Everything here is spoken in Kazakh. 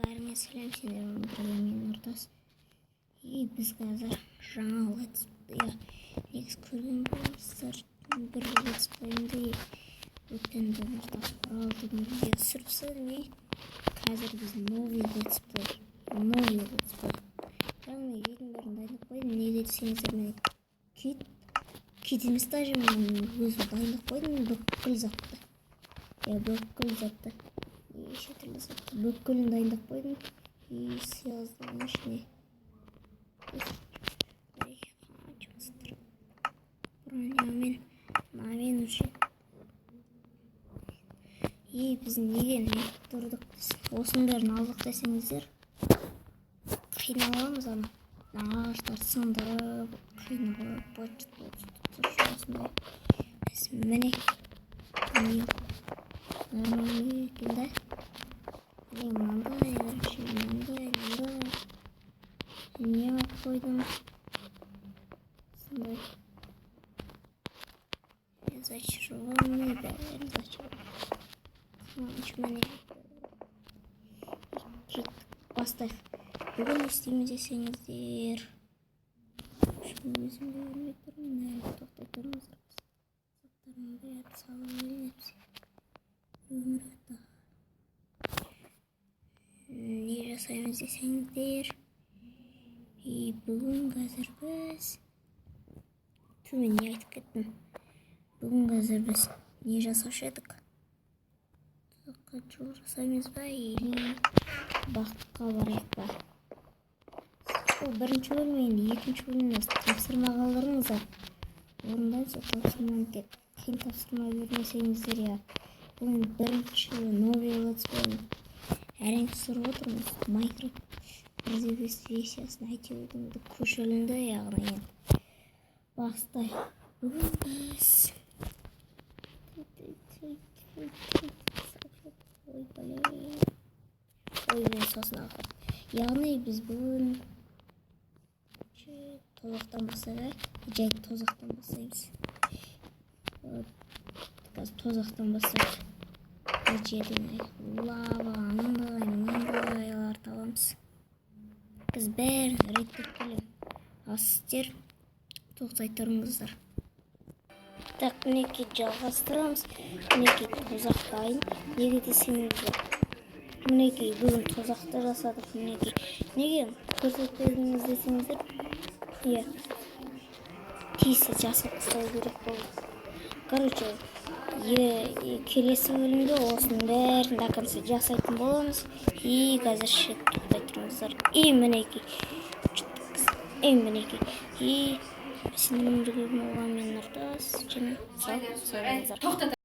Бәріңе сәлем! Сендермен бірге мен, Нұртас. И біз қазір жаңа летсплей, иә, негізі көрген боларсыздар бір летсплейімді. Өткенде Нұртас Орал деген видео түсіріп тастадым. И қазір біз новый летсплей, новый летсплей, яғни үйдің бәрін дайындап қойдым. Неге десеңіздер, мен кит кит емес, даже мен өзім дайындап қойдым бүкіл затты, иә, бүкіл затты, неше түрлі затты, бүкілін дайындап қойдым. И сыйғыздың ішіне қанша заттар, бронямен, мынамен уже. И біз неге не тұрдық, осының бәрін алдық десеңіздер, қиналамыз, ана ағаштарды сындырып, қиналып, быт болып осындай. Міне, нормальный екен да. Міне, мынандай, короче, мынандай, мынандай не алып қойдым, осындай зачарованный, бәрі зачарованный. Міне, кеттік, бастайық. Бүгін не істейміз десеңіздер, өзім де білмей тұрмын әлі. Тоқтай тұрыңыздар, заттарымның бәрін салып алайын. Өмір өтті. Не жасаймыз десеңіздер, и бүгін қазір біз, төмен не айтып кеттім, бүгін қазір біз не жасаушы едік? Тозаққа жол жасаймыз ба или бақытқа барайық па? Бұл бірінші бөлім. Енді екінші бөлімде тапсырма қалдырыңыздар, орындаймыз сол тапсырманы. Тек қиын тапсырма бермесеңіздер, иә. Бұл енді бірінші новый летсплей, әрең түсіріп отырмыз. Майнкрафт 1.5 версиясын әйтеуір көшірілді, яғни енді бастайық. Бүгін біз, ой, блин, ой, мен сосын ақыр, яғни біз бүгін тозақтан бастайық, жай тозақтан бастаймыз. Қазір тозақтан бастайық. Бір жерден лава, анандай мынандайлар табамыз. Біз бәрін реттеп келемін, ал сіздер тоқтай тұрыңыздар. Так, мінекей, жалғастырамыз. Мінекей, тозақ дайын. Неге десеңіздер, мінекей, бүгін тозақты жасадық. Мінекей, неге көрсетпедіңіз десеңіздер, иә, тез жасап тастау керек болды. Короче, келесі бөлімде осының бәрін до конца жасайтын боламыз. И қазір тоқтай тұрыңыздар. И мінекей, и мінекей, и сендермен бірге болған мен, Нұртас, және сау болыңыздар. Тоқтат.